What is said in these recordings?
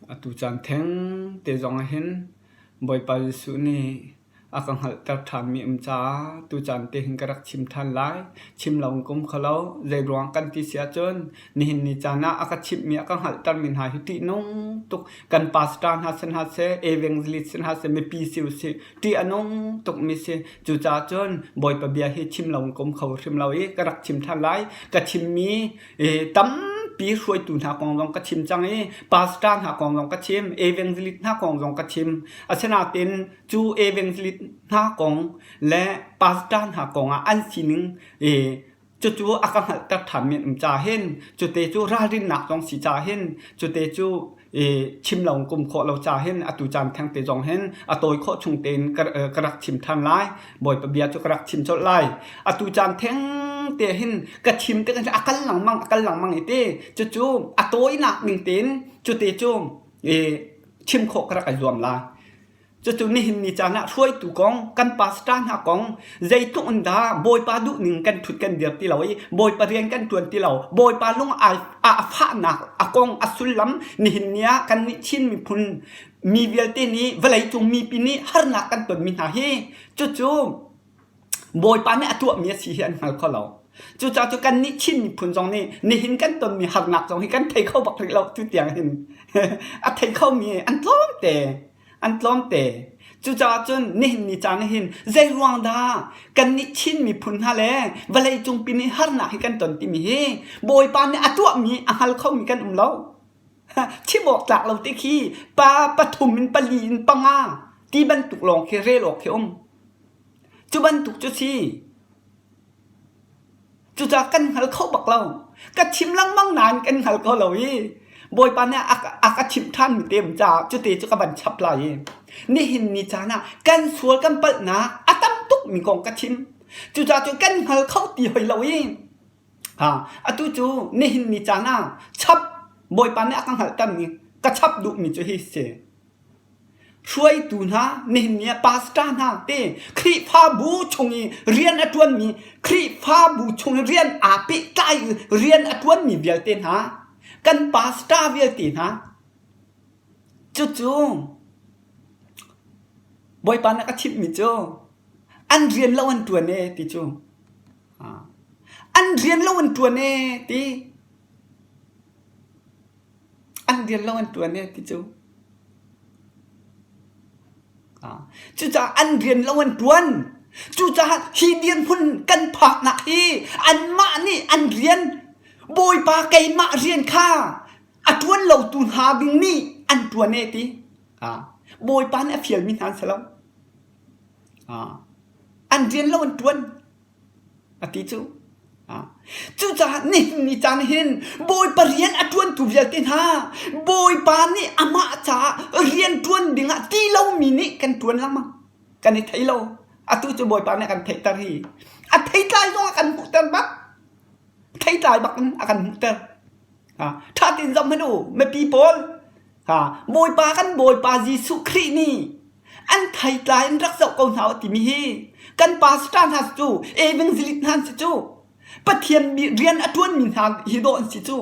Atu caan theng te zong ah hin Bawipa Jesuh nih a ka hngalhter ṭhanmi um caah tucaan te hin ka rak chim ṭhan lai. Chim lo in ka um kho lo. Zeiruang kan ti si ahcun nihin ni caan ah a ka chimhmi a ka hngalhtermi hna hi ṭihnung tuk kan pastor hna si hna seh, evangelist si hna seh, mipi si usih ṭih a nung tukmi si. Cucaah cun Bawipa bia hi chim lo in ka um kho hrim lo i ka rak chim ṭhan lai. Ka chimmi tampi hruaitu hna kong zong ka chim cang i pastor hna kong zong ka chim, evangelist hna kong zong ka chim. Asinain cu evangelist hna kong le pastor hna kong ah an sining cucu a ka hngalhter ṭhanmi an um caah hin cute cu ralrinnak zong si caah hin cute cu chim lo kum khawh lo caah hin atu caan thengte zong hin a tawi khawh chung tein ka rak chim ṭhan lai. Bawipa bia cu ka rak chim colh lai. Atu caan theng te hin ka chim tik a kal lengmang a kal lengmang i ti cucu a tawinak ning tein cute cu chim khawh ka rak i zuam lai. Cucu nihin ni caan ah hruaitu kong, kan pastor hna kong, zeitluk in dah Bawipa duhning kan ṭhut kan dir ti lo i Bawipa rian kan ṭuan ti lo, Bawipa lung ai a fahnak a kong a sullam nihin ni ah kannih Chin miphun mi vialte nih vawleicung mipi nih harnak kan tonmi hna hi cucu Bawipa nih a tuahmi a si hi an hngal kho lo. Cucaah cu kannih Chin miphun zong nih nihin kan tonmi harnak zong hi kan thei kho bak rih lo tu tiang hin. a thei khomi an tlawmte. An tlawmte. Cucaah cun nihin ni caan ah hin zei ruang dah kannih Chin miphun hna le vawleicung pi nih harnak hi kan ton timi hi Bawipa nih a tuahmi a hngal khomi kan um lo. Chim awk tlak lo ti khi pa pathum in pali in panga ti bantuk lawng khi rel awk khi um. Cu bantuk cu si. Cucaah kan hngal kho bak lo. Ka chim lengmang nain kan hngal kho lo i Bawipa nih a ka chimh ṭhanmi te um caah cute cu ka van chap lai i nihin ni caan ah kan sual kan palhnak a tam tukmi kong ka chim. Cucaah cu kan hngal kho ti hoi lo i ha atu cu nihin ni caan ah chap Bawipa nih a ka hngalhtermi ka chap duhmi cu hi si. Hruaitu hna, nihin ni ah pastor hna te Khrihfabu chung i rian a ṭuanmi, Khrihfabu chung i rian aa pehtlai i rian a ṭuanmi vialte hna, kan pastor vialte hna, cucu Bawipa nih a ka chimhmi cu an rian lo an ṭuan ee ti cu. An rian lo an ṭuan ee ti. An rian lo an ṭuan ee ti cu. Cucaah an rian lo an ṭuan. Cucaah hi dirhmun kan phaknak hi anmah nih an rian Bawipa keimah rian kha a ṭuan lotu hna ding nih an ṭuan ee ti. Bawipa nih a fialmi hna an si lo. An rian lo an ṭuan. A ti cu. Cucaah nihin ni caan hin Bawipa rian a ṭuantu vialte hna Bawipa nih amah caah rian ṭuan dingah ti lomi nih kan ṭuan lengmang. Kan i thei lo. Atu cu Bawipa nih a kan theihter hi. A theitlai zong a kan hmuhter bak. Theitlai bak in a kan hmuhter. Ṭha tein zoh hmanh u, mipi pawl. Bawipa kan Bawipa Jesuh Khrih nih an theitlai in rak zoh ko hna u timi hi kan pastor hna si cu evangelist hna si cu Pathian rian a ṭuanmi hna hi dawh an si cu.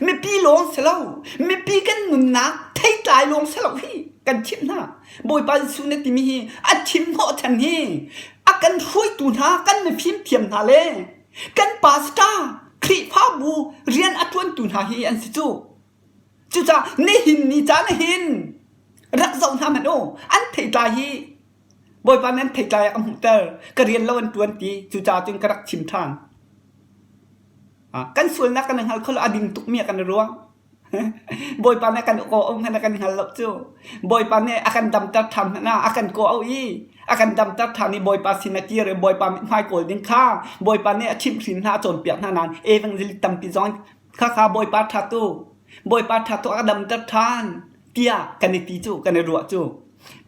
Mipi lawng si lo, mipi kan nunnak theitlai lawng si lo hi kan chimh hna. Bawipa Jesuh na timi hi a chim hnawhchan hi a kan hruaitu hna kan mifim thiam hna le kan pastor Khrihfabu rian a ṭuantu hna hi an si cu. Cucaah nihin ni caan hin rak zoh hna hmanh u an theitlai hi Bawipa nih an theitlai a ka hmuhter ka rian lo an ṭuan ti cucaah cun ka rak chim ṭhan. Kan sualnak kan i hngal kho lo a ding tukmi ah kan i ruah. Bawipa nih a kan kawh hmanh a kan hngal lo cu. Bawipa nih a kan damter ṭhan hmanh ah a kan kawh i a kan damter ṭhan i Bawipa sin a kir i Bawipa mithmai kawl ding kha Bawipa nih a chimhhrin hna a cawnpiak hna nain evangelist tampi zong khakha Bawipa ṭha tu Bawipa ṭha tu a ka damter ṭhan tiah kan i ti cu kan i ruah cu.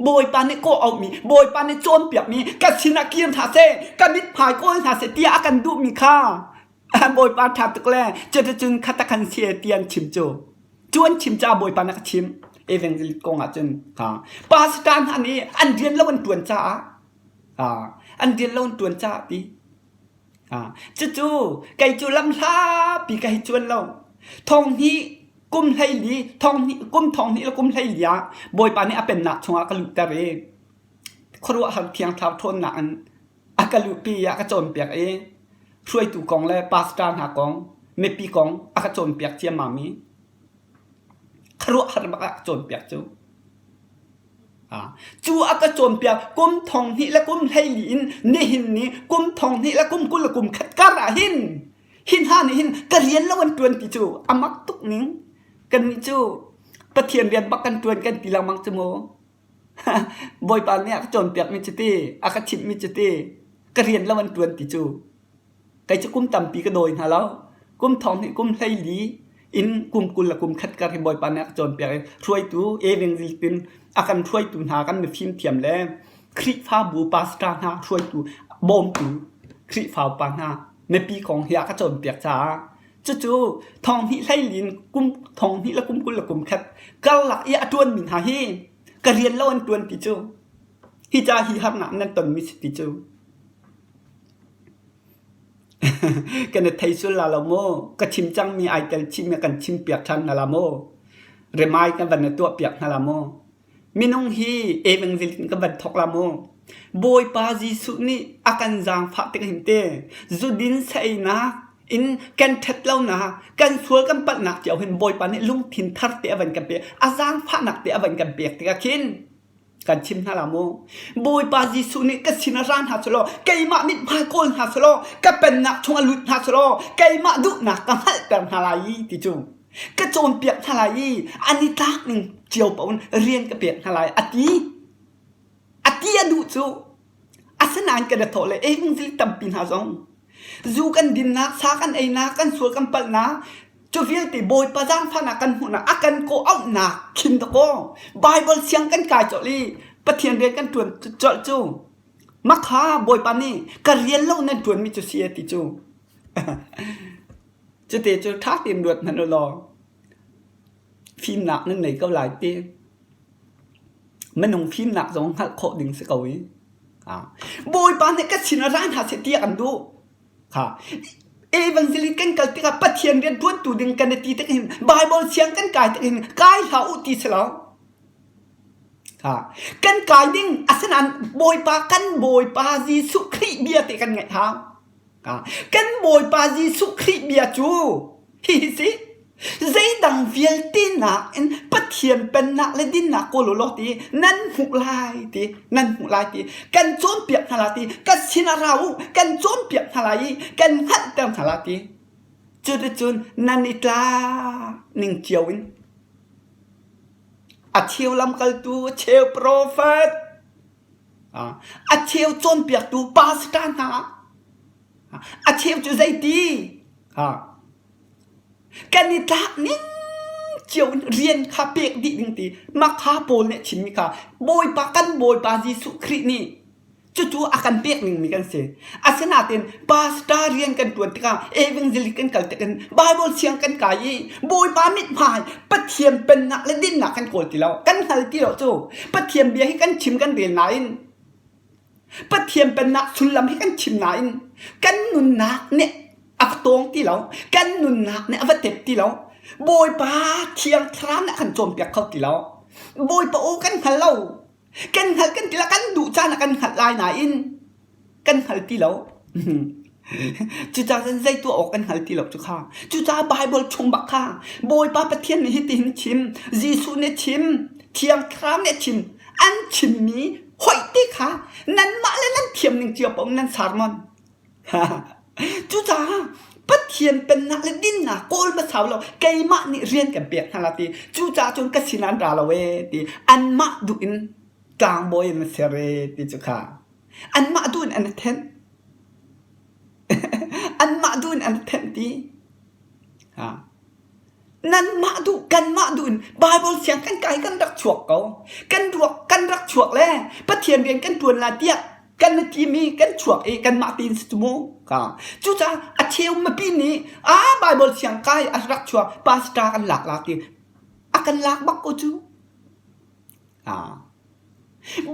Bawipa nih kawh auhmi Bawipa nih cawnpiakmi ka sinah kir hna seh ka mithmai kawl hna seh tiah a kan duhmi kha Bawipa ṭha tuk le cuticun khatakhan si ti an chim cu. Cu an chim caah Bawipa nih a ka chim. Evangelist kong ah cun pastor hna nih an rian lo an ṭuan caah an rian lo an ṭuan caah ti. Cucu kei cu lamhlapi ka hei cuan lo. Thong hnih. Kum 14 thong hnih kum thong hnih le kum 14 ah Bawipa nih a pennak chungah ka luhter i khuaruahhar thiang thlarau ṭhawnnak in a ka luhpi i a ka cawnpiak i hruaitu kong le pastor hna kong mipi kong a ka cawnpiak ciammam i khuaruahhar bak ah a ka cawnpiak cu. Cu a ka cawnpiak kum thong hnih le kum 14 in nihin ni kum thong hnih le kum 20 le kum khat kar ah hin hi hna nih hin ka rian lo an ṭuan ti cu a mak tuk ning. Kannih cu Pathian rian bak kan ṭuan kan ti lengmang cu mu. Bawipa nih a ka cawnpiakmi cu ti, a ka chimhmi cu ti, ka rian lo an ṭuan ti cu. Kei cu kum tampi ka dawi hna lo. Kum thong hnih kum 14 in kum 20 le kum khat kar hi Bawipa nih a ka cawnpiak i hruaitu evangelist in a kan hruaitu hna kan mifim thiam le Khrihfabu pastor hna hruaitu bawmtu Khrihfa upa hna mipi kong hi a ka cawnpiak caah cucu thong hnih hleilin kum thong hnih le kum 20 le kum khat karlak i a ṭuanmi hna hi ka rian lo an ṭuan ti cu hi ca hi harnak nan tonmi si ti cu Kan i thei sual la lo maw? Ka chim cangmi ai tel chihmi kan chimpiak ṭhan hna la maw? Remai kan van i tuahpiak hna la maw? Minung hi evangelist in kan van thawk la maw? Bawipa Jesuh nih a kan zaangfah tik hin te zudin saeinak in kan ṭhat lonak, kan sual kan palhnak cio hin Bawipa nih lungthin thar te a van kan pek, a zaangfahnak te a van kan pek tikah khin kan chim hna la mu. Bawipa Jesuh nih ka sin ah ra hna selaw keimah mithmai kawl hna selaw ka pennak chungah lut hna selaw keimah duhnak ka hngalhter hna lai i ti cu ka cawnpiak hna lai i an i tlak ning cio paoh in rian ka pek hna lai a ti. A ti a duh cu asinain kan i thawh le evangelist tampi hna zong zu kan dinnak, sa kan einak, kan sual kan palhnak cu vialte Bawipa zaangfahnak kan hmuhnak a kan kawh auhnak khin dakaw Bible siang kan kai colh i Pathian rian kan ṭuan colh cu makha Bawipa nih ka rian lo nan ṭuanmi cu si a ti cu cute cu ṭha tein ruat hmanh u law fimnak nan nei ko lai ti minung fimnak zong hngalh khawh ding si ko i Bawipa nih ka sin ah ra hna seh ti a kan duh Kha evangelist kan kal tikah Pathian rian ṭuantu ding kan i ti tik hin Bible siang kan kai tik hin kai hlah u ti si lo. Kha kan kai ding asinain Bawipa kan Bawipa Jesuh Khrih bia te kan ngaih hau. Kan Bawipa Jesuh Khrih bia cu hihi si zeidang vialte nakin Pathian pennak le dinnak kawl u law ti nan hmuh lai ti nan hmuh lai ti kan cawnpiak hna lai ti ka sinah ra u kan cawnpiak hna lai i kan hngalhter hna lai ti cuticun nan i tlak ning cio in a cheu lamkaltu a cheu profet a cheu cawnpiaktu pastor hna a cheu cu zeiti Kan i tlak ning cio in rian kha pek dih ding ti makha Paul nih a chimmi kha Bawipa kan Bawipa Jesuh Khrih nih cucu a kan pek ningmi kan si. Asinain pastor rian kan ṭuan tikah evangelist kan kal tikin Bible siang kan kai i Bawipa mithmai Pathian pennak le dinnak kan kawl ti lo. Kan hngal ti lo cu. Pathian bia hi kan chim kan rel nain Pathian pennak sullam hi kan chim nain kan nunnak nih a va tawng ti lo. Kan nunnak nih a va tep ti lo. Bawipa Thiang Thlarau nih a kan cawnpiak kho ti lo. Bawipa aw kan hngal lo. Kan hngal kan ti lo. Kan duh caan ah kan hngalh lai nain kan hngal ti lo. Cucaah cun zei tuah awk kan hngal ti lo cu kha. Cucaah Baibal chung bak kha Bawipa Pathian nih hitihin chim, Jesuh nih chim, Thiang Thlarau nih chim, an chimmi hoih ti kha nanmah le nan thiam ning cio paoh in nan sermon. Cucaah Pathian pennak le dinnak kawl hmasa lo keimah nih rian kan pek hna la ti. Cucaah cun ka sin an ra lo ee ti. Anmah duh in tlangbawi in ser ee ti cu kha. Anmah duh in an i thenh. Anmah duh in an i thenh ti. Ha. Nanmah duh kanmah duh in Bible siang kan kai kan rak chuak ko. Kan ruak kan rak chuak le Pathian rian kan ṭuan la tiah kan i timi kan chuak i kanmah tein si cu mu. Ka. Cucaah a cheu mipi nih a Bible siang kai a rak chuak pastor kan lak la ti a kan lak bak ko cu.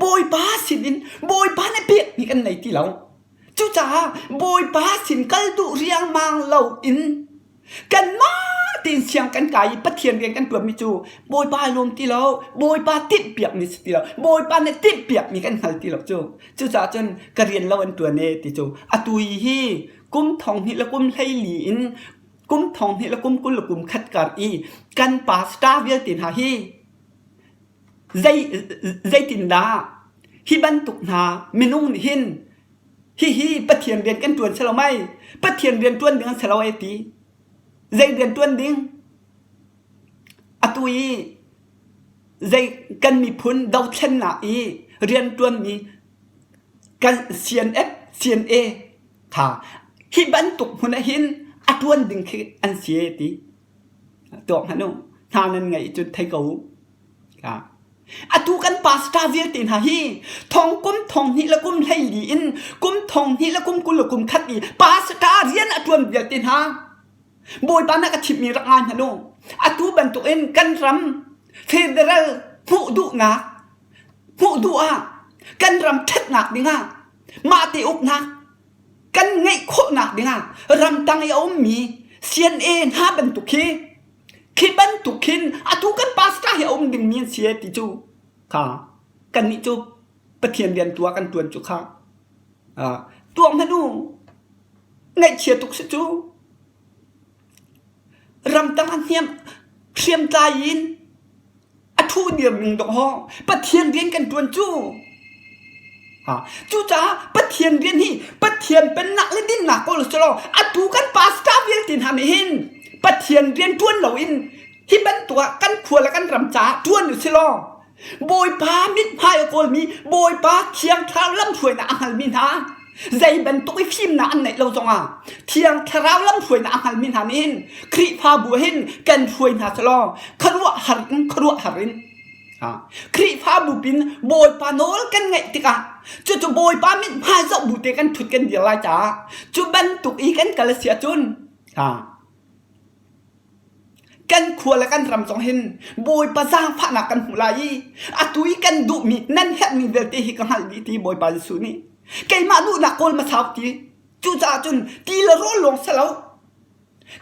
Bawipa sinin Bawipa nih pekmi kan nei ti lo. Cucaah Bawipa sin kal duh riangmang loin kanmah tein siang kan kai i Pathian rian kan ṭuanmi cu Bawipa ai lawm ti lo, Bawipa timhpiakmi si ti lo, Bawipa nih timhpiakmi kan hngal ti lo cu. Cucaah cun ka rian lo an ṭuan ee ti cu atu i hi kum thong hnih le kum 14 in kum thong hnih le kum 20 le kum khat kar i kan pastor vialte hna hi zei zeitindah hi bantuk hna minung nih hin hihi Pathian rian kan ṭuan si lo mei Pathian rian ṭuan ding an si lo ee ti zei rian ṭuan ding atu i zei kan miphun dothlennak i rian ṭuanmi kan CNF CNA kha hi bantuk hmun ah hin a ṭuan ding khi an si ee ti tuak hmanh u hna nan ngeih cun thei ko u Atu kan pastor vialte hna hi thong kum thong hnih le kum 14 in kum thong hnih le kum 20 le kum khat i pastor rian a ṭuan vialte hna Bawipa na ka thimmi rak ngai hmanh u. Atu bantukin kan ram federal hmuh duhnak hmuh duh ah kan ram ṭhatnak dingah mahte uknak kan ngeih khawhnak dingah ramtang i a ummi CNA hna bantuk khi khi bantuk khin atu kan pastor hi a um dingmi an si ti cu kha kannih cu Pathian rian tu ah kan tuan cu kha tuak hmanh u ngaihchia tuk si cu ramtang ah hniam hriamtlai in a ṭhu dir ning dawh haw Pathian rian kan ṭuan cu. Cucaah Pathian rian hi Pathian pennak le dinnak kawl si law atu kan pastor vialte hna nih hin Pathian rian ṭuan loin hi bantuk ah kan khua le kan ram caah ṭuan u si law Bawipa mithmai a kawlmi Bawipa Thiang Thlarau lamhruainak a hngalmi hna zei bantuk i fimnak an neih lo zongah Thiang Thlarau lamhruainak a hngalmi hna nih hin Khrihfabu hin kan hruai hna selaw khuaruahhar in khuaruahhar in Khrihfabu pin Bawipa nawl kan ngaih tikah cucu Bawipa mithmai zoh bu te kan ṭhut kan dir lai caah cu bantuk i kan kal a si ahcun Kan khua le kan ram zong hin Bawipa zaangfahnak kan hmuh lai i atu i kan duhmi nan herhmi vialte hi ka hngalh dih ti Bawipa Jesuh nih keimah duhnak kawl ma sau ti cucaah cun ti le rawl lawng si lo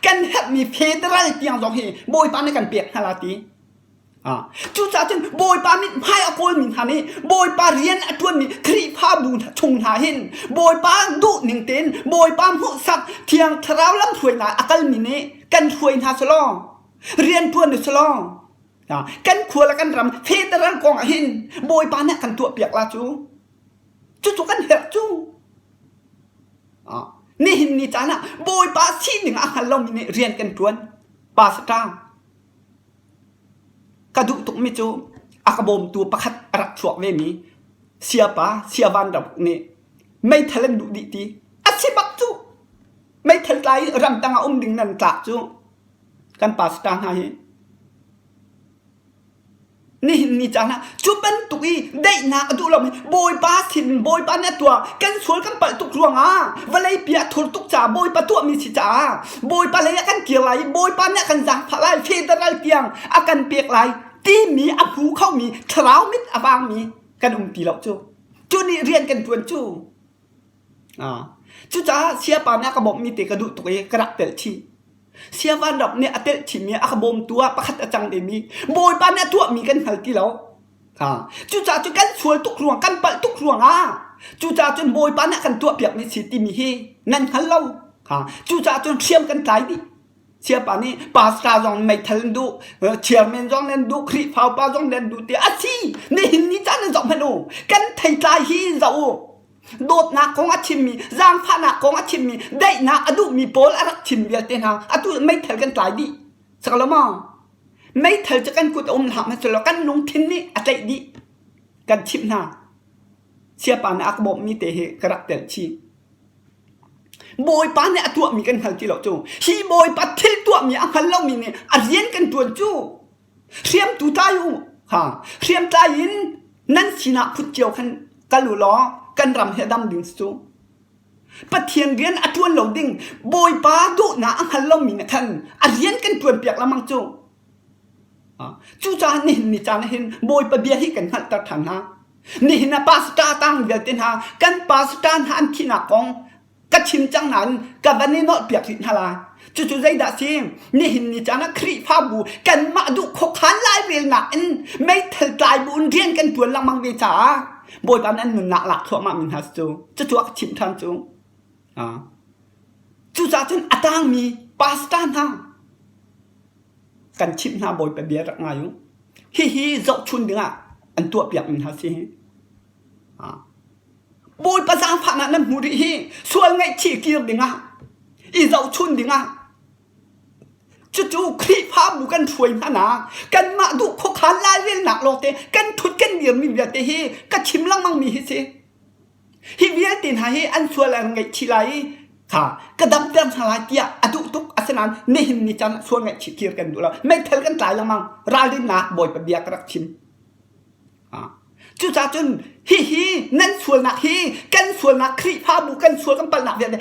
kan herhmi federal tiang zong hi Bawipa nih kan pek hna la ti Cucaah cun Bawipa mithmai a kawlmi hna nih Bawipa rian a ṭuanmi Khrihfabu chung hna hin Bawipa duhning tein Bawipa hmuhsak Thiang Thlarau lamhruainak a kalmi nih kan hruai hna selaw rian ṭuan u selaw kan khua le kan ram federal kong ah hin Bawipa nih a kan tuahpiak la cu cucu kan herh cu. Nihin ni caan ah Bawipa sining a hngal lomi nih rian kan ṭuan. Pastor Ka duh tukmi cu a ka bawmtu pakhat a rak chuak vemi siapa Sia Van Ram nih meithal an duh dih ti. A si bak cu! Meithal tlai i ramtang ah um ding nan tlak cu kan pastor hna hi. Nihin ni caan ah cu bantuk i daihnak a duh lomi Bawipa sin Bawipa nih a tuah kan sual kan palh tuk ruangah vawleipi a thur tuk caah Bawipa tuahmi si caah Bawipa lei ah kan kir lai i Bawipa nih a kan zaangfah lai federal tiang a kan pek lai timi a hmu khomi thlarau mit a vangmi kan um ti lo cu cu nih rian kan ṭuan cu Cucaah siapa nih a ka bawmhmi te ka duh tuk i ka rak telh chih. Sia vanrap nih a telh chihmi a ka bawmtu ah pakhat a cang vemi Bawipa nih a tuahmi kan hngal ti lo. Cucaah cu kan sual tuk ruang, kan palh tuk ruangah cucaah cun Bawipa nih a kan tuahpiakmi si timi hi nan hngal lo. Cucaah cun hriam kan tlai dih. Siapa nih pastor zong meithal an duh, chairman zong nan duh, Khrihfa upa zong nan duh ti a si. Nihin ni caan in zoh hmanh u. Kan theitlai hi zoh u. Dawtnak kong a chimmi, zaangfahnak kong a chimmi, daihnak a duhmi pawl a rak chim vialte hna atu meithal kan tlai dih. Sak lo maw? Meithal cu kan kut a um hlah hmanhsehlaw kan lungthin nih a tlaih dih. Kan chimh hna. Siapa nih a ka bawmhmi te hi ka rak telh chih. Bawipa nih a tuahmi kan hngal ti lo cu. Hi Bawipa thil tuahmi a hngal lomi nih a rian kan ṭuan cu. Hriamtu tlai u. Ha. Hriam tlai in nan sinah phut cio khan kal u law kan ram hi a dam ding si cu. Pathian rian a ṭuan lo ding Bawipa duhnak a hngal lomi nih khan a rian kan ṭuan piak lengmang cu. Cucaah nihin ni caan ah hin Bawipa bia hi kan hngalhter ṭhan hna. Nihin ah pastor tang vialte hna kan pastor hna an thihnak kong. Ka chim cang nain ka van i nawlpiak rih hna lai. Cucu zeidah si? Nihin ni caan ah Khrihfabu kanmah duh khuakhan lairelnak in meithal tlai bu in rian kan ṭuan lengmang ve caah Bawipa nih an nunnak lak thluahmah mi hna si cu. Cucu a ka chimh ṭhan cu. Cucaah cun a tangmi pastor hna kan chimh hna Bawipa bia rak ngai u. Hihi zohchun dingah an tuahpiakmi hna si. Bawipa zaangfahnak nan hmuh rih hi sual ngaihchih kir dingah i zohchun dingah cucu Khrihfabu kan hruai hna nak kanmah duh khuakhan lairelnak lawngte kan thut kan dirmi vialte hi ka chim lengmang mi hi si. Hi vialte hna hi an sual an ngaihchih lai i kha ka damter hna lai tiah a duh tuk asinain nihin ni caan sual ngaihchih kir kan duh lo meithal kan tlai lengmang ralrinnak Bawipa bia ka rak chim. Cucaah cun hihi nan sualnak hi kan sualnak Khrihfabu kan sual kan palhnak vialte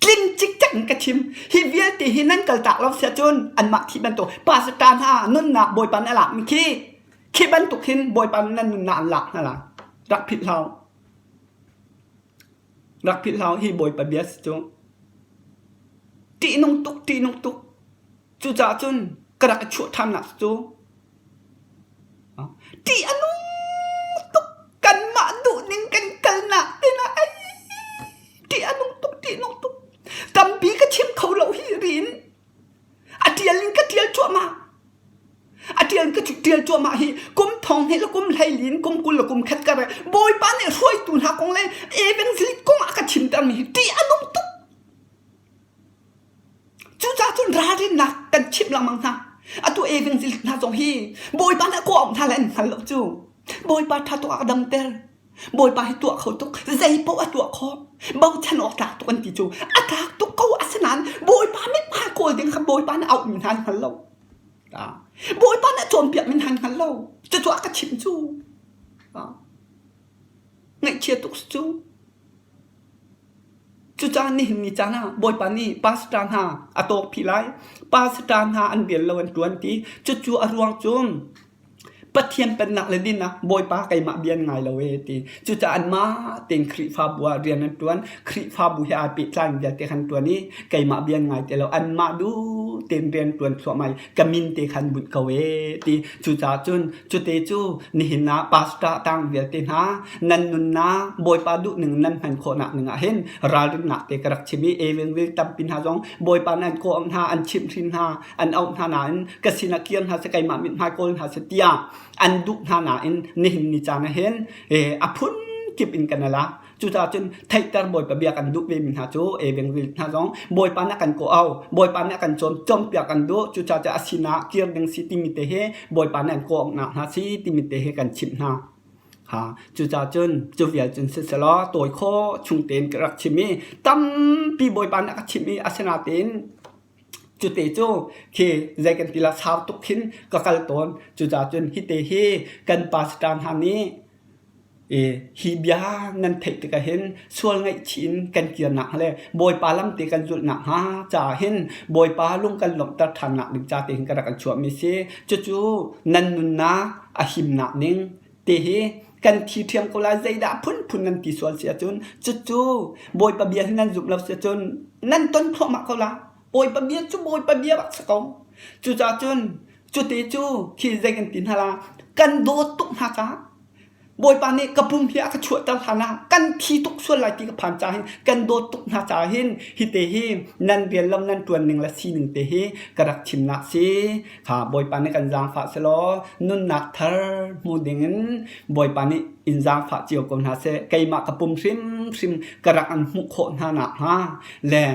tling cikcek in ka chim. Hi vialte hi nan kaltak lo sia cun anmah thi bantuk pastor hna nunnak Bawipa nih a lakmi khi khi bantuk hin Bawipa nih nan nunnak an lak hna lai. Rak philh hlah u. Rak philh hlah u hi Bawipa bia si cu. Ṭihnung tuk, ṭihnung tuk. Cucaah cun ka rak i chuah ṭhannak cu ṭih a nung tuk. Kanmah duhning kan kalnak tinah ai ṭih a nung tuk, ṭih nung tuk. Tampi ka chim kho lo hi riin a ṭial in ka ṭial cuahmah. A ṭial ka ṭial cuahmah hi kum thong hnih le kum hleili in kum 20 le kum khat kar Bawipa nih hruaitu hna kong le evangelist kong a ka chimtermi hi ṭih a nung tuk. Cucaah cun ralrinnak kan chimh lengmang hna. Atu evangelist hna zong hi Bawipa nih a kawh hna le an hngal lo cu. Bawipa ṭha tuk ah ka damter. Bawipa hi tuah kho tuk. Zei paoh a tuah khawh. Bochan awk tlak tuk an ti cu. A tlak tuk ko asinain Bawipa mithmai kawl ding kha Bawipa nih auhmi hna an hngal lo. Bawipa nih a cawnpiakmi hna an hngal lo. Cucu a ka chimh cu. Ngaihchia tuk si cu. Cucaah nihin ni caan ah Bawipa nih pastor hna a tawkphih lai. Pastor hna an rian lo an ṭuan ti. Cucu a ruang cu Pathian pennak le dinnak Bawipa keimah bia an ngai lo ee ti. Cucaah anmah tein Khrihfabu ah rian an ṭuan. Khrihfabu he aa pehtlaimi vialte khan ṭuan i keimah bia an ngai ti lo. Anmah duh tein rian ṭuan thluahmah i ka min te khan bunh ko ee ti. Cucaah cun cute cu nihin ah pastor tang vialte hna nan nunnak Bawipa duhning nan hman khawhnak ning ah hin ralrinnak te ka rak chim i evangel tampi hna zong Bawipa nih an kawh hna an chimhhrin hna an auh hna nain ka sinah kir hna seh keimah mithmai kawl hna seh tiah an duh hna nain nihin ni caan ah hin a phun kip in kan ala Cucaah cun theihter Bawipa bia kan duh vemi hna cu evangel hna zong Bawipa nih a kan kawh au, Bawipa nih a kan cawn, cawnpiak kan duh. Cucaah cun a sinah kir ding si timi te hi Bawipa nih an kawhnak hna si timi te hi kan chimh hna. Ha, cucaah cun cu vial cun siselaw tawi khawh chung tein ka rak chim i tampi Bawipa nih a ka chimh i asinain cute cu khi zei kan ti la sau tuk khin ka kal tawn. Cucaah cun hite hi kan pastor hna nih Hi bia nan theih tikah hin sual ngaihchih in kan kir nakhnga le Bawipa lamte kan zulh nakhnga caah hin Bawipa lung kan lawmhter ṭhannak ding ca te hin ka rak in chuahmi a si. Cucu nan nunnak a himnak ning te hi kan thi ṭhiam ko lai zeidah phunphun nan ti sual si ahcun cucu Bawipa bia hi nan zumh lo si ahcun nan ton thluahmah ko lai. Bawipa bia cu Bawipa bia bak si ko. Cucaah cun cute cu khi zei kan ti hna la kan dawt tuk hna caah Bawipa nih ka pum hi a ka chuahter hlan ah kan thi tuk sual lai ti ka phan caah hin kan dawt tuk hna caah hin hite hi nan rian lam nan ṭuan ning le sining te hi ka rak chimnak si. Kha Bawipa nih kan zaangfah selaw nunnak thar hmu dingin Bawipa nih in zaangfah cio ko hna seh. Keimah ka pum hrimhrim ka rak an hmuh khawh hna nakhnga le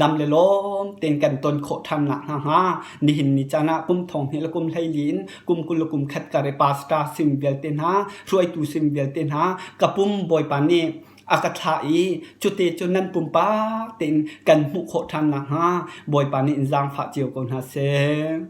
dam le lawm tein kan ton khawh ṭhan nakhnga hnga nihin ni caan ah kum thong hnih le kum 14 in kum 20 le kum khat kar i pastor sim vialte hna hruaitu sim vialte hna ka pum Bawipa nih a ka thlah i cute cu nan pumpak tein kan hmuh khawh ṭhan nakhnga Bawipa nih in zaangfah cio ko hna seh.